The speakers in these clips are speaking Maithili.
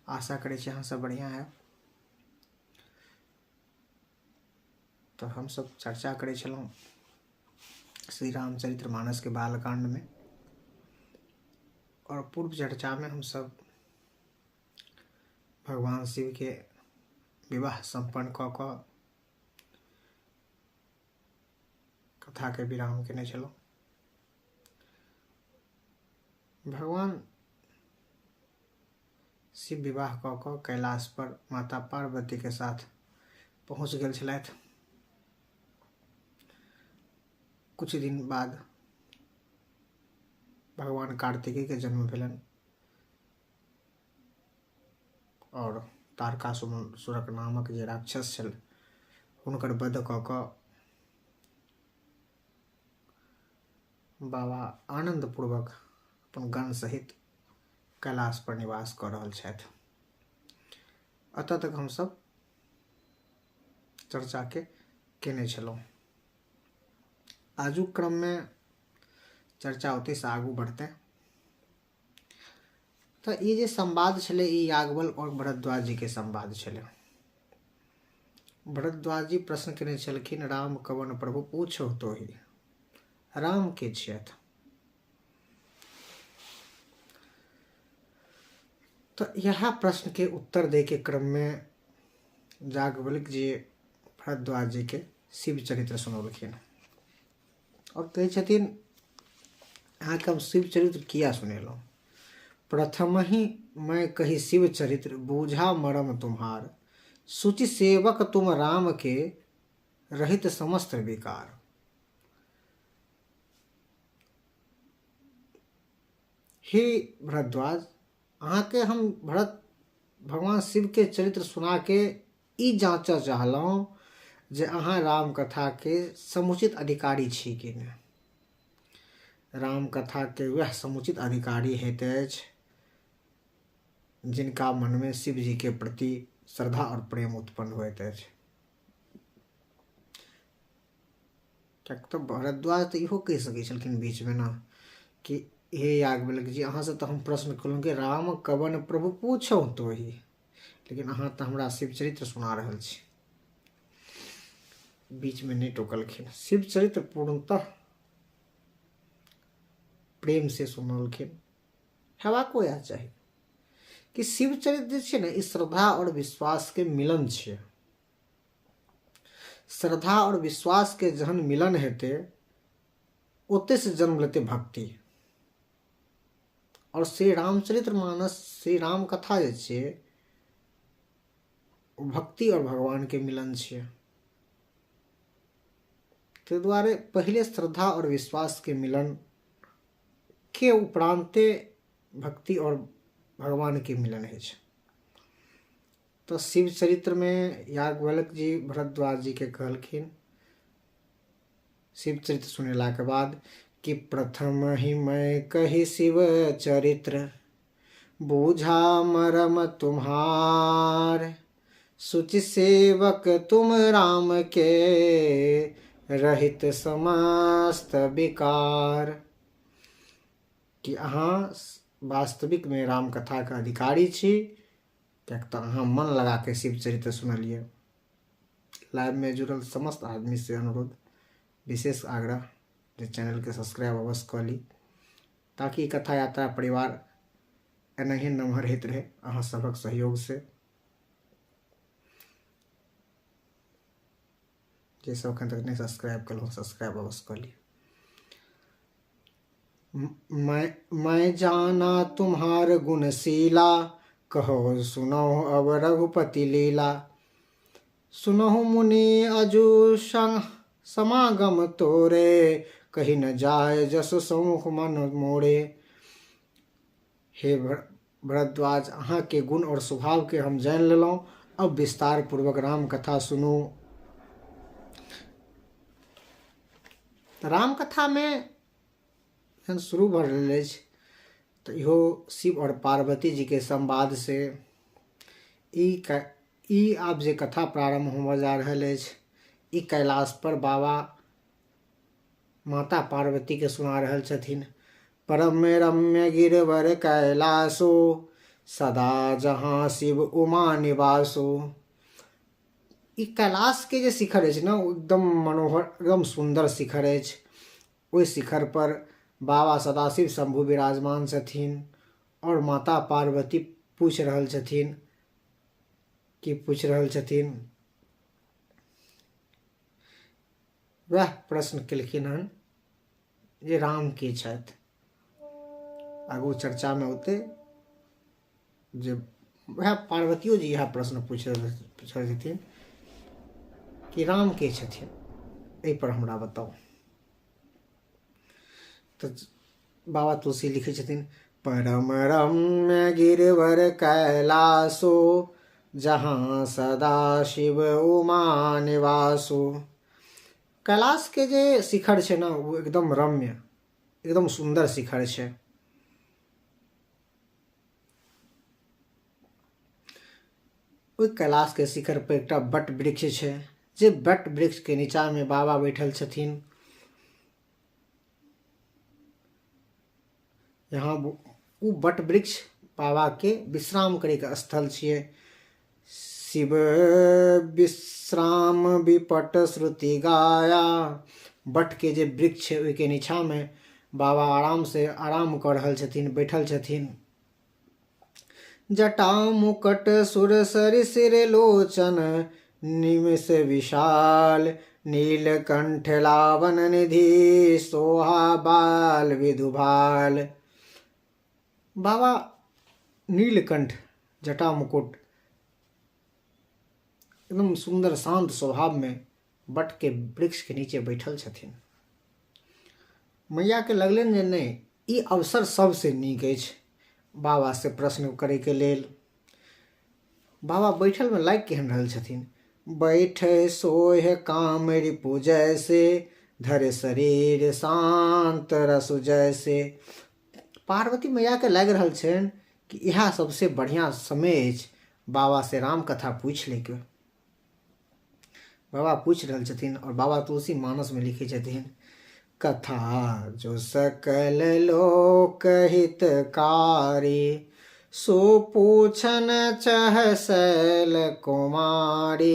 आशा करै छी अहाँ सब बढ़िआँ हैब। तऽ हमसब चर्चा करै छलहुँ श्री रामचरित्र मानसके बालकाण्डमे आओर पूर्व चर्चामे हमसब भगवान शिवके विवाह सम्पन्न कऽ कऽ कथाके विराम केने छलहुँ। भगवान शिव विवाह कऽ कऽ कैलाश पर माता पार्वती के साथ पहुँच गेल छलथि। कुछ दिन बाद भगवान कार्तिकेय के जन्म भेलनि और तारकासुरक नामक जे राक्षस छल हुनकर वध कऽ कऽ बाबा आनन्दपूर्वक अपन गण सहित कैलाश पर निवास कऽ रहल छथि। एतऽ तक हमसब चर्चाके केने छलहुँ। आजुक क्रममे चर्चा ओतहिसँ आगू बढ़तै। तऽ ई जे संवाद छलै ई याज्ञवल्क्य आओर भरद्वाज जीके संवाद छलै। भरद्वाज जी प्रश्न केने छलखिन, राम कवन प्रभु पूछो तोही, राम के छियथ? तऽ इएह प्रश्नके उत्तर दैके क्रममे याज्ञवल्क्य जी भरद्वाज जीके शिव चरित्र सुनौलखिन आओर कहै छथिन, अहाँके हम शिव चरित्र किया सुनेलहुँ? प्रथम ही मैं कही शिव चरित्र बूझा मरम तुम्हार, शुचि सेवक तुम राम के रहित समस्त विकार। हे भरद्वाज, अहाँके हम भरत भगवान शिवके चरित्र सुनाके ई जाँचऽ चाहलहुँ जे अहाँ रामकथाके समुचित अधिकारी छी कि नहि। रामकथाके वएह समुचित अधिकारी होइत अछि जिनका मनमे शिवजीके प्रति श्रद्धा आओर प्रेम उत्पन्न होइत अछि। किएक तऽ भरद्वाज तऽ इहो कहि सकै छलखिन बीचमे ने कि हे याज्ञवल्क्य जी, अहाँसँ तऽ हम प्रश्न केलहुँ कि राम कवन प्रभु पूछौ तोही, लेकिन अहाँ तऽ हमरा शिवचरित्र सुना रहल छी। बीचमे नहि टोकलखिन, शिवचरित्र पूर्णतः प्रेम से सुनलखिन। हेबाको इएह चाही कि शिवचरित्र जे छै ने, ई श्रद्धा आओर विश्वासके मिलन छियै। श्रद्धा आओर विश्वासके जहन मिलन हेतै ओतहिसँ जन्म लेतै भक्ति। आओर श्री रामचरित्र मानस श्री राम कथा जे छियै ओ भक्ति आओर भगवानके मिलन छियै। ताहि दुआरे पहिले श्रद्धा आओर विश्वासके मिलन के उपरान्ते भक्ति आओर भगवानके मिलन होइ छै। तऽ शिव चरित्रमे याज्ञवल्क्य जी भरद्वाज जीके कहलखिन शिव चरित्र सुनेलाके बाद कि प्रथम ही मैं कही शिव चरित्र बूझा मरम तुम्हार, शुचि सेवक तुम राम के रहित समस्त विकार। कि अहाँ वास्तविकमे रामकथाके अधिकारी छी, किएक तऽ अहाँ मन लगाके शिव चरित्र सुनलियै। लाइवमे जुड़ल समस्त आदमीसँ अनुरोध, विशेष आग्रह जे चैनलके सब्सक्राइब अवश्य कऽ ली ताकि कथा यात्रा परिवार एनाहिए नमहर होइत रहै अहाँ सभक सहयोगसँ। जे सब एखन तक नहि सब्सक्राइब केलहुँ सब्सक्राइब अवश्य कऽ ली। मैं जाना तुम्हार गुणशीला, कहो सुनो अब रघुपति लीला। सुनहु मुनि अजु समागम तोरे, कही न जाय जस समुख मन मोरे। हे भरद्वाज, अहाँके गुण और स्वभावके हम जानि लेलहुँ, अब विस्तार पूर्वक राम कथा सुनू। तऽ रामकथामे जखन शुरू भऽ रहल अछि तऽ इहो शिव आओर पार्वती जीके संवादसँ ई आब जे कथा प्रारम्भ होमऽ जा रहल अछि ई कैलाश पर बाबा माता पार्वतीके सुना रहल छथिन। परम रम्य गिरवर कैलासो, सदा जहाँ शिव उमा निवासो। ई कैलाशके जे शिखर अछि ने ओ एकदम मनोहर, एकदम सुन्दर शिखर अछि। ओहि शिखर पर बाबा सदाशिव शम्भु विराजमान छथिन आओर माता पार्वती पूछि रहल छथिन। की पूछि रहल छथिन? वएह प्रश्न केलखिन हन जे राम के छथि। आगू चर्चामे औतै जे वएह पार्वतियो जी इएह प्रश्न पूछि छथिन कि राम के छथिन, एहिपर हमरा बताउ। तऽ बाबा तुलसी लिखै छथिन, परम रम्य गिरवर कैलासो, जहाँ सदा शिव उमा निवासो। कैलाशके जे शिखर छै ने ओ एकदम रम्य, एकदम सुन्दर शिखर छै। ओहि कैलाशके शिखर पर एकटा बट वृक्ष छै, जे बट वृक्षके नीचाँमे बाबा बैठल छथिन। यहाँ ओ बट वृक्ष बाबाके विश्राम करैके स्थल छियै। शिव विश्राम विपट श्रुति गाया। बटके जे वृक्ष छै ओहिके नीचाँमे बाबा आरामसँ आराम कऽ रहल छथिन, बैठल छथिन। जटा मुकट सुर सरि सिर लोचन निमिष विशाल, नीलकंठ लावन निधि सोहा बाल विधुभाल। बाबा नीलकंठ जटा मुकुट एकदम सुन्दर शान्त स्वभावमे बटके वृक्षके नीचे बैठल छथिन। मैयाके लगलनि जे नहि, ई अवसर सबसँ नीक अछि बाबासँ प्रश्न करैके लेल। बाबा बैठलमे लागि केहन रहल छथिन? बैठे सोहे काम रिपु जैसे, धरे शरीर शान्त रसु जैसे। पार्वती मैयाके लागि रहल छनि कि इएह सबसँ बढ़िआँ समय अछि बाबासँ रामकथा पूछि लैके। बाबा पूछि रहल छथिन आओर बाबा तुलसी मानसमे लिखै छथिन, कथा जो सकल लोक हितकारी, सो पूछन चह शैल कुमारी।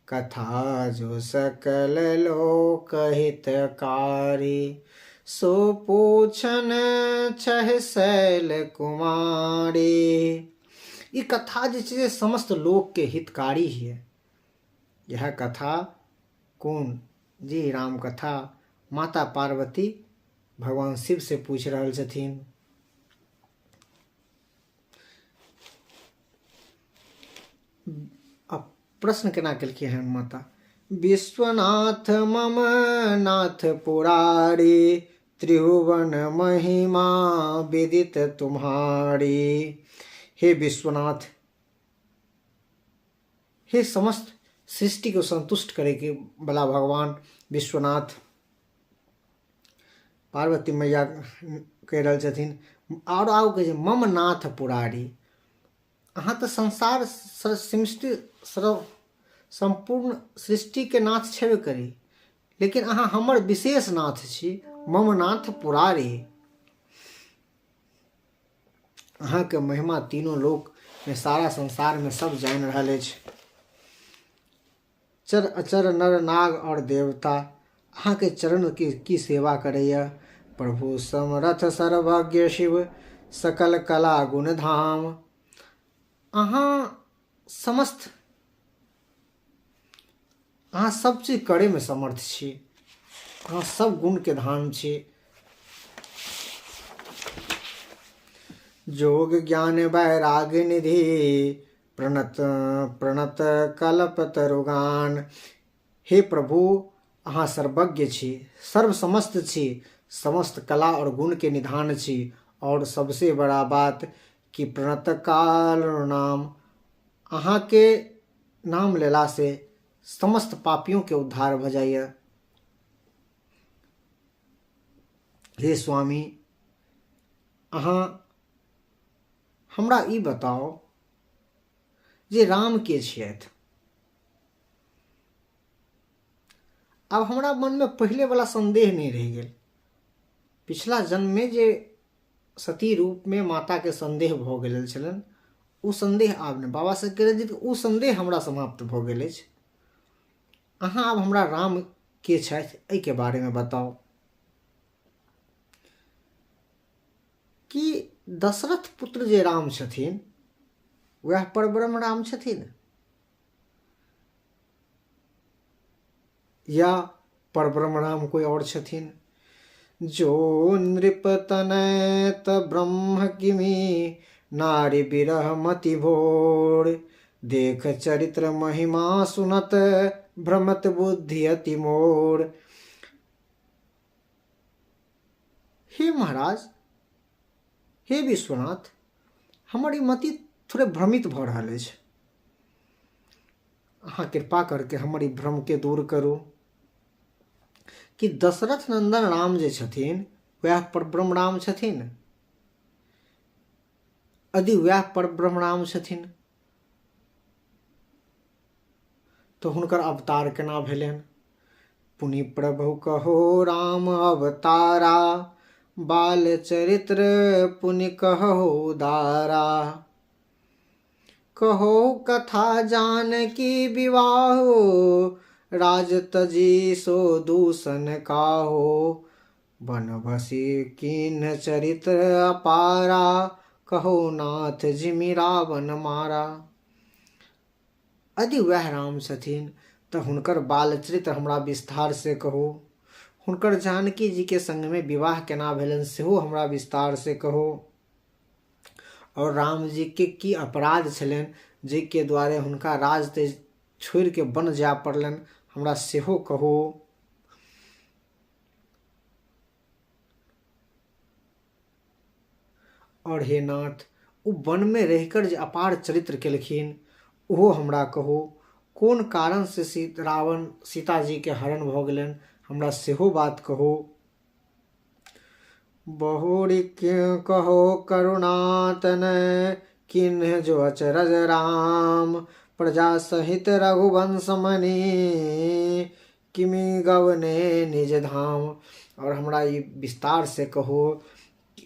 कथा जो सकल लोक हितकारी, सो पूछन चह शैल कुमारी। ई कथा जे छै से समस्त लोकके हितकारी हिए। इएह कथा कोन जी? रामकथा। माता पार्वती भगवान शिव से पूछि रहल छथिन। आ प्रश्न केना केलखिन हन माता? विश्वनाथ मम नाथ पुरारी, त्रिभुवन महिमा विदित तुम्हारी। हे विश्वनाथ, हे समस्त सृष्टि को संतुष्ट करे के बला भगवान विश्वनाथ, पार्वती मैया कहि रहल छथिन। आओर आगू कहै छै, मम नाथ पुरारी, अहाँ तऽ संसार सृष्टि सम्पूर्ण सृष्टिके नाथ छेबे करी, लेकिन अहाँ हमर विशेष नाथ छी। मम नाथ पुरारी, अहाँके महिमा तीनों लोकमे, सारा संसारमे सब जानि रहल अछि। चर अचर नर नाग और देवता अहाँके चरण की सेवा करैया। प्रभु समरथ सर्वज्ञ शिव सकल कला गुण धाम। अहाँ समस्त, अहाँ सब चीज करैमे समर्थ छी, अहाँ सब गुणके धाम छी। जोग ज्ञान वैराग्य निधि प्रणत प्रणत कल्प तरुगान। हे प्रभु, अहाँ सर्वज्ञ छी, सर्वसमस्त छी, समस्त कला और गुण के निधान छी, और सबसे बड़ा बात कि प्रणत काल नाम, अहाँके नाम लेला से समस्त पापियों के उद्धार भऽ जाइए। हे स्वामी, अहाँ हमरा ई बताउ जे राम के छियथि। आब हमरा मनमे पहिलेवला सन्देह नहि रहि गेल। पिछला जन्ममे जे सती रूपमे माताके सन्देह भऽ गेल छलनि, ओ सन्देह आब नहि। बाबा से कहै जे ओ सन्देह हमरा समाप्त भऽ गेल अछि, अहाँ आब हमरा राम के छथि एहिके बारेमे बताउ। कि दशरथ पुत्र जे राम छथिन वएह परब्रह्म राम छथिन या परब्रह्म राम कोई और छथिन? जो नृप तनय त ब्रह्म किमी नारी विरह मति भोर, देख चरित्र महिमा सुनत भ्रमत बुद्धि अति मोर। हे महाराज, हे विश्वनाथ, हमर ई मति थोड़े भ्रमित भऽ रहल अछि, अहाँ कृपा करके हमर ई भ्रमके दूर करू कि दशरथ नंदन राम जे छथिन वएह परब्रह्म राम छथिन? यदि वएह परब्रह्म राम छथिन तऽ हुनकर अवतार केना भेलनि? पुनि प्रभु कहो राम अवतारा, बाल चरित्र पुनि कहो दारा। कहो कथा जानकी विवाहो, राज तजी सो दूषण काहो। बनबसी कीन्ह चरित्र अपारा, कहो नाथ जिमि रावण मारा। यदि वएह राम छथिन तऽ हुनकर बाल चरित्र हमरा विस्तार से कहू, हुनकर जानकी जी के संगमे विवाह केना भेलनि सेहो हमरा विस्तार से कहू, आओर राम जी के की अपराध छलनि जाहिके दुआरे हुनका राज तेज छोड़िके वन जाय पड़लनि हमरा सेहो कहू। आओर हे नाथ, ओ वनमे रहिकर जे अपार चरित्र केलखिन ओहो हमरा कहू, कोन कारणसँ रावण सीताजीके हरण भऽ गेलनि हमरा सेहो बात कहू। बहुरी क्यों कहो करुणातन, किन्ह जो अचरज राम। प्रजा सहित रघुवंश मणि, किमि गवने निज धाम। आओर हमरा ई विस्तार से कहू,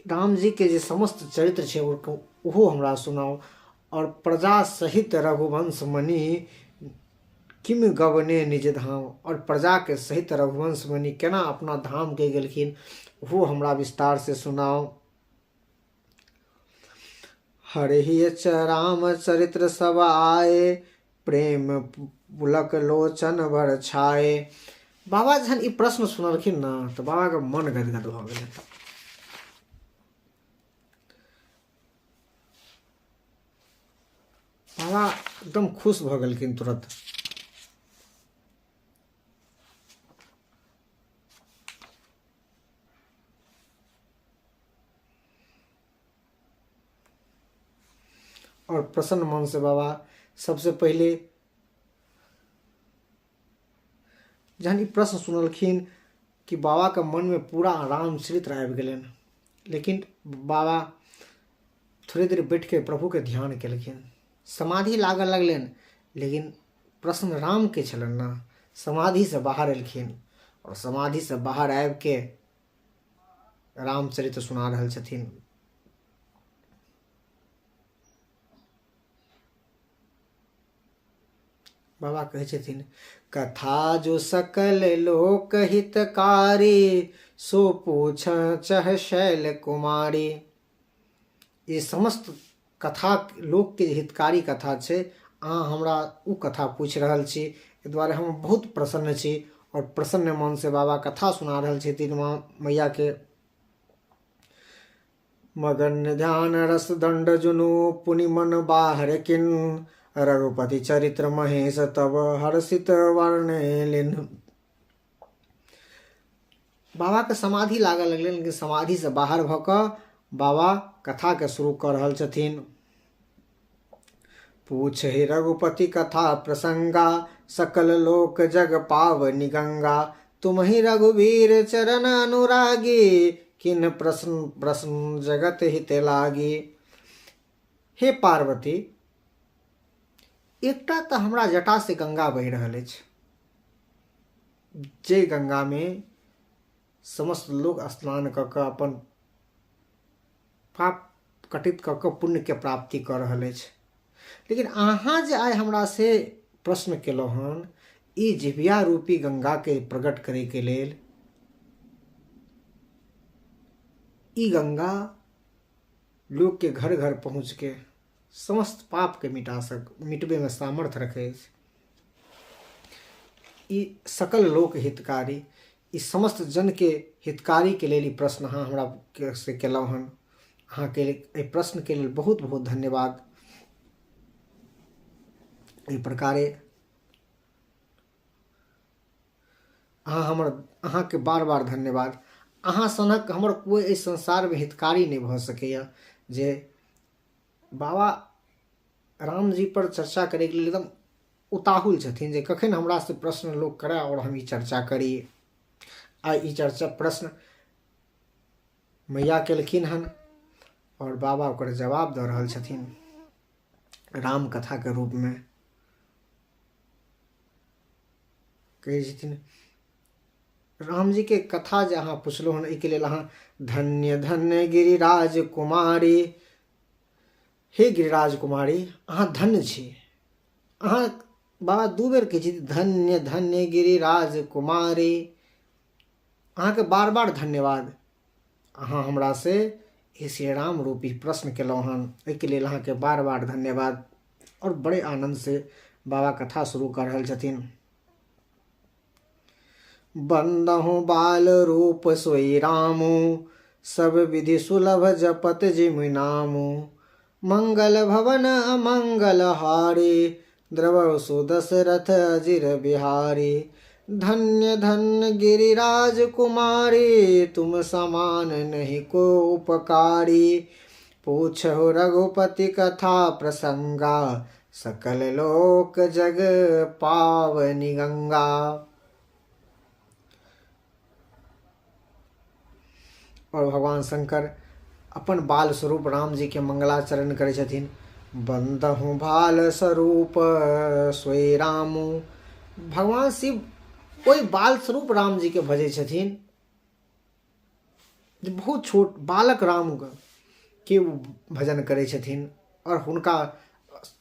राम जी के जे समस्त चरित्र छै ओहो हमरा सुनाउ, आओर प्रजा सहित रघुवंश मणि किम गवने निज धाम, आओर प्रजाके सहित रघुवंश मणि केना अपना धामके गेलखिन ओहो हमरा विस्तार से सुनाउ। हरहि राम चरित्र सब आए, प्रेम पुलक लोचन भर छाए। बाबा जहन ई प्रश्न सुनलखिन ने तऽ बाबाके मन गदगद भऽ गेलै। बाबा एकदम खुश भऽ गेलखिन तुरंत। और प्रसन्न मन से बाबा सबसे पहले जहन ई प्रश्न सुनलखिन कि बाबा के मन में पूरा रामचरित्र आबि गेलनि, लेकिन बाबा थोड़े देर बैठ के प्रभु के ध्यान केलखिन, समाधि लागऽ लगलनि, लेकिन प्रश्न राम के छलनि ने, समाधि से बाहर एलखिन और समाधि से बाहर आबि के रामचरित्र सुना रहल छथिन। बाबा कहै छथिन, कथा जो सकल लोक हितकारी, सो पूछ चह शैल कुमारी। ई समस्त कथा लोक के हितकारी कथा छै, अहाँ हमरा ओ कथा पूछि रहल छी, एहि दुआरे हम बहुत प्रसन्न छी। और प्रसन्न मन से बाबा कथा सुना रहल छथिन माँ मैया के। मगन ध्यान रस दंड जुनु पुनि मन बाहर किन, रघुपति चरित्र महेश तब हर्षित वर्णे लिन। बाबा के समाधि लागऽ लगलनि, लेकिन समाधि से बाहर भऽ कऽ बाबा कथा के शुरू कऽ रहल छथिन। पूछ हे रघुपति कथा प्रसंगा, सकल लोक जग पावनि गंगा। तुम ही रघुवीर चरण अनुरागी, किन प्रश्न प्रश्न जगत हित लागी। हे पार्वती, एकटा तऽ हमरा जटा से गंगा बहि रहल अछि, जे गंगा में समस्त लोग स्नान कऽ कऽ अपन पाप कटित कऽ कऽ पुण्यके प्राप्ति कऽ रहल अछि। लेकिन अहाँ जे आइ हमरा से प्रश्न केलहुँ हन, ई जिभिया रूपी गंगाके प्रकट करैके लेल, ई गंगा लोकके घर घर पहुँचके समस्त पापके मिटा सक मिटबैमे सामर्थ्य रखै अछि। ई सकल लोक हितकारी, ई समस्त जनके हितकारीके लेल ई प्रश्न अहाँ हमरा से केलहुँ हन। अहाँके एहि प्रश्नके लेल बहुत बहुत धन्यवाद। एहि प्रकारे अहाँ हमर अहाँके बार बार धन्यवाद। अहाँ सनक हमर कोइ एहि संसारमे हितकारी नहि भऽ सकैए। जे बाबा रामजी पर चर्चा करैके लेल एकदम उताहुल छथिन जे कखन हमरासँ प्रश्न लोक करय आओर हम ई चर्चा करी। आ ई चर्चा प्रश्न मैया केलखिन हन आओर बाबा ओकर जवाब दऽ रहल छथिन राम कथाके रूपमे। कहै छथिन रामजीके कथा जे अहाँ पुछलहुँ हन एहिके लेल अहाँ धन्य धन्य गिरिराज कुमारी। हे गिरिराज कुमारी, अहाँ धन्य छी। अहाँ बाबा दू बेर कहै छी धन्य धन्य गिरिराज कुमारी। अहाँके बार बार धन्यवाद। अहाँ हमरा से ई श्री राम रूपी प्रश्न केलहुँ हन, एहिके लेल अहाँके बार बार धन्यवाद। आओर बड़े आनन्द से बाबा कथा शुरू कऽ रहल छथिन। बंदहु बाल रूप सोई रामू, सब विधि सुलभ जपत जिमि नामू। मंगल भवन अमंगल हारी, द्रवहु सुदशरथ अजिर बिहारी। धन्य धन्य गिरिराज कुमारी, तुम समान नहीं को उपकारी। पूछहु रघुपति कथा प्रसंगा, सकल लोक जग पावनि गंगा। और भगवान शंकर अपन बाल स्वरूप राम जी के मंगलाचरण करै छथिन। बंदहु भाल स्वरूप सोई रामू। भगवान शिव ओहि बाल स्वरूप राम जी के भजै छथिन जे बहुत छोट बालक राम के ओ भजन करै छथिन आओर हुनका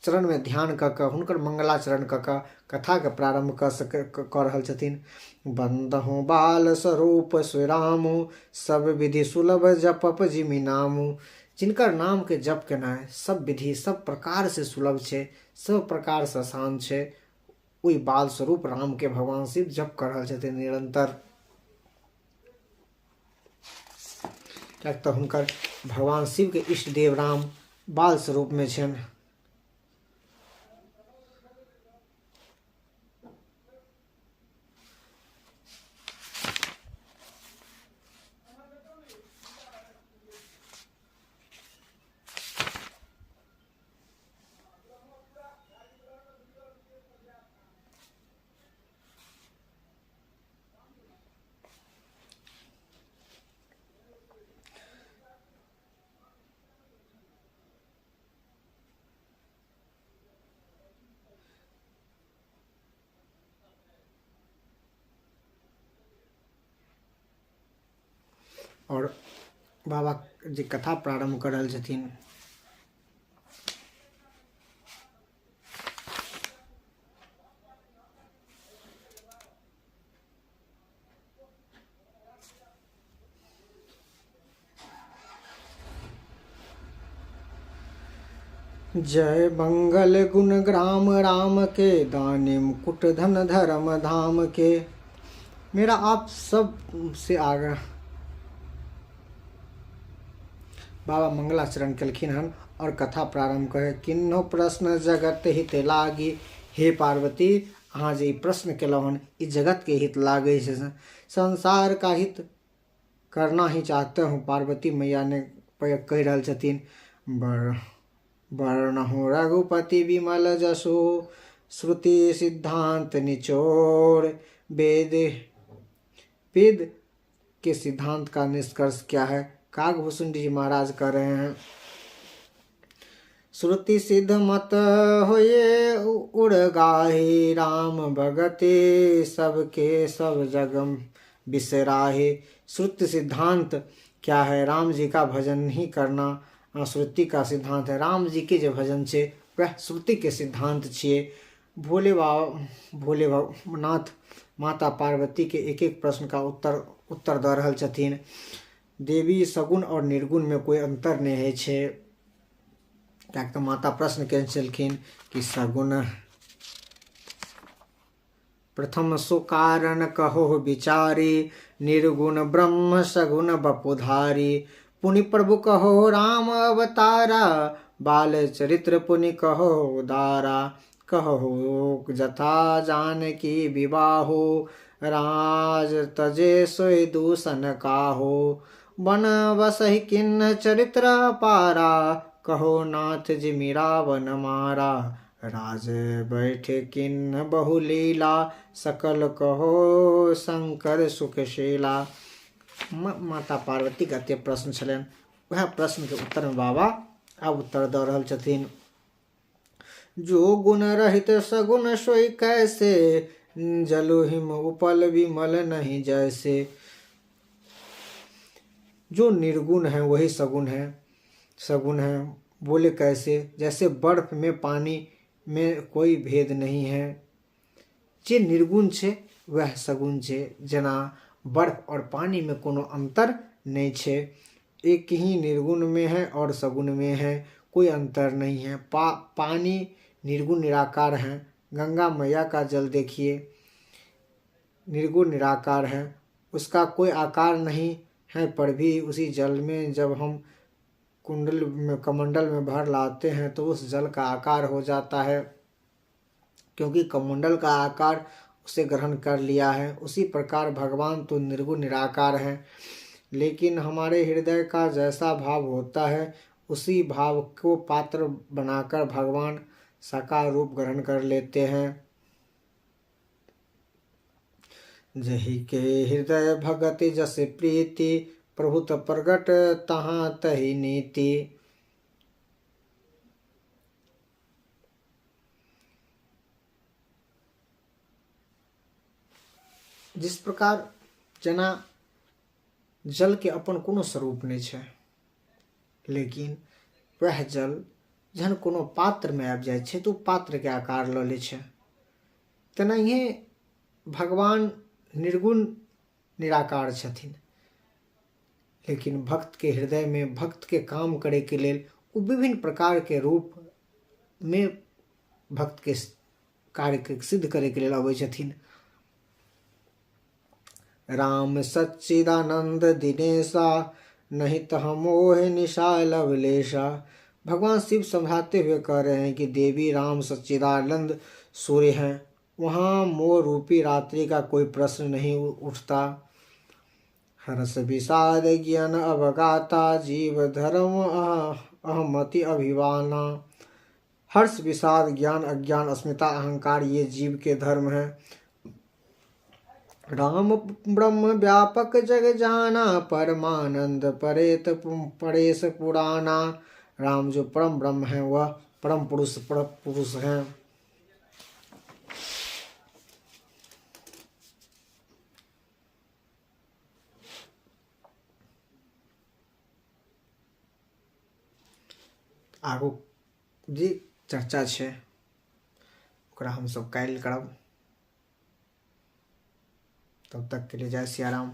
चरणमे ध्यान कऽ कऽ हुनकर मंगलाचरण कऽ कऽ कथाके प्रारम्भ कऽ सक कऽ रहल छथिन। बन्दहु बाल स्वरूप श्रीरामु, सब विधि सुलभ जपप जिमि नामु। जिनकर नामके जप केनाइ सब विधि सब प्रकारसँ सुलभ छै, सब प्रकारसँ आसान छै, ओहि बाल स्वरूप रामके भगवान शिव जप कऽ रहल छथिन निरन्तर। किएक तऽ हुनकर भगवान शिवके इष्ट देव राम बाल स्वरूपमे छनि। आओर बाबा जे कथा प्रारम्भ कऽ रहल छथिन, जय मंगल गुण ग्राम राम के, दानिम कुट धन धर्म धाम के। मेरा आप सब से आग्रह। बाबा मंगलाचरण केलखिन हन और कथा प्रारंभ करे। किन्नो प्रश्न जगत हित लागी। हे पार्वती, अहाँ जे ई प्रश्न केलहुँ हन ई जगत के हित लागै छै, संसार का हित करना ही चाहते हूँ। पार्वती मैया ने कहि रहल छथिन, वर्णहु रघुपति विमल जसु, श्रुति सिद्धांत निचोड़। वेद वेद के सिद्धांत का निष्कर्ष क्या है, काकभूषण जी महाराज कह रहे हैं। श्रुति सिद्ध मत होये उड़ गाही, राम भगति सबके सब जगम बिसराहे। श्रुति सिद्धांत क्या है। राम जी का भजन ही करना श्रुति का सिद्धांत है। राम जी के जे भजन छै वएह श्रुति के सिद्धांत छियै। भोले बाबा भोले नाथ माता पार्वती के एक एक प्रश्न का उत्तर उत्तर दऽ रहल छथिन। देवी सगुण और निर्गुण में कोई अंतर नहि होइ छै, किएक तऽ माता प्रश्न केने छलखिन कि सगुण प्रथम सुकारण कहो विचारी, निर्गुण ब्रह्म सगुण बपुधारी। पुनि प्रभु कहो राम अवतारा, बाल चरित्र पुनि कहो उदारा। कहो जथा जानकी विवाहो, राज तजे सोई दूषण काहो। बन बसहि किन्न चरित्र पारा, कहो नाथ जी रावण मारा। राज बैठे किन्न बहुलीला, सकल कहो शंकर सुखशीला। माता पार्वती के एते प्रश्न छलनि, वएह प्रश्न के उत्तर में बाबा आब उत्तर दऽ रहल छथिन। जो गुण रहित सगुण सोई कैसे, जलु हिम उपल विमल नहीं जैसे। जो निर्गुण है वही सगुण है, सगुण है बोले कैसे, जैसे बर्फ में पानी में कोई भेद नहीं है। जे निर्गुण छै वएह सगुण छै, जेना बर्फ और पानी में कोनो अंतर नहीं छै, एक ही निर्गुण में है और सगुण में है, कोई अंतर नहीं है। पानी निर्गुण निराकार है। गंगा मैया का जल देखिए, निर्गुण निराकार है, उसका कोई आकार नहीं है, पर भी उसी जल में जब हम कुंडल में कमंडल में भर लाते हैं तो उस जल का आकार हो जाता है, क्योंकि कमंडल का आकार उसे ग्रहण कर लिया है। उसी प्रकार भगवान तो निर्गुण निराकार हैं, लेकिन हमारे हृदय का जैसा भाव होता है उसी भाव को पात्र बनाकर भगवान साकार रूप ग्रहण कर लेते हैं। जही के हृदय भगति जस प्रीति, प्रभुत प्रगट तहाँ तही नीति। जिस प्रकार जेना जल के अपन कोनो स्वरूप नहीं छै, लेकिन वह जल जहन कोनो पात्र में आबि जाइ छै तऽ ओ पात्र के आकार लऽ लै छै, तेनाहिए भगवान निर्गुण निराकार छथिन, लेकिन भक्त के हृदय में भक्त के काम करे के लेल ओ विभिन्न प्रकार के रूप में भक्त के कार्य के सिद्ध करे के लेल अबै छथिन। राम सच्चिदानंद दिनेशा, नहीं तो हम मोह निशा लवलेशा। भगवान शिव समझाते हुए कह रहे हैं कि देवी राम सच्चिदानंद सूर्य हैं, वहाँ मोह रूपी रात्रि का कोई प्रश्न नहीं उठता। हर्ष विषाद ज्ञान अवगाता, जीव धर्म अहमति अभिवाना। हर्ष विषाद ज्ञान अज्ञान अस्मिता अहंकार ये जीव के धर्म हैं। राम ब्रह्म व्यापक जग जाना, परमानंद परेत परेश पुराना। राम जो परम ब्रह्म है वह परम पुरुष पर पुरुष हैं। आगू जे चर्चा छै ओकरा हमसब काल्हि करब। तब तक के लिए जय सिया राम।